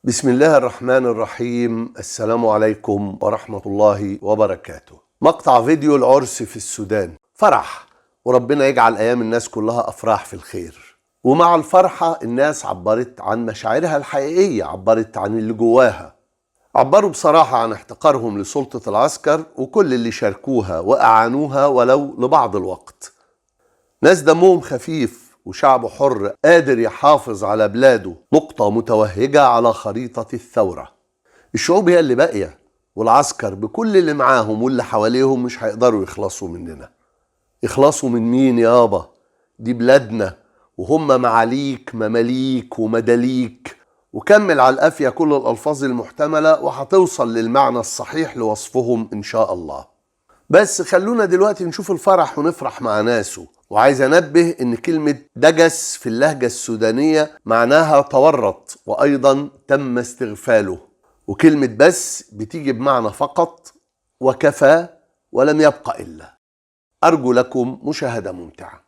بسم الله الرحمن الرحيم. السلام عليكم ورحمة الله وبركاته. مقطع فيديو العرس في السودان، فرح، وربنا يجعل أيام الناس كلها أفراح في الخير. ومع الفرحة الناس عبرت عن مشاعرها الحقيقية، عبرت عن اللي جواها، عبروا بصراحة عن احتقارهم لسلطة العسكر وكل اللي شاركوها وأعانوها ولو لبعض الوقت. ناس دمهم خفيف وشعب حر قادر يحافظ على بلاده، نقطة متوهجة على خريطة الثورة. الشعوب هي اللي باقية، والعسكر بكل اللي معاهم واللي حواليهم مش هيقدروا يخلصوا مننا. يخلصوا من مين يابا؟ دي بلادنا، وهم معاليك مماليك ومداليك، وكمل على القافية كل الألفاظ المحتملة وهتوصل للمعنى الصحيح لوصفهم إن شاء الله. بس خلونا دلوقتي نشوف الفرح ونفرح مع ناسه. وعايز أنبه إن كلمة دجس في اللهجة السودانية معناها تورط، وأيضا تم استغفاله. وكلمة بس بتيجي بمعنى فقط وكفى ولم يبق إلا. أرجو لكم مشاهدة ممتعة.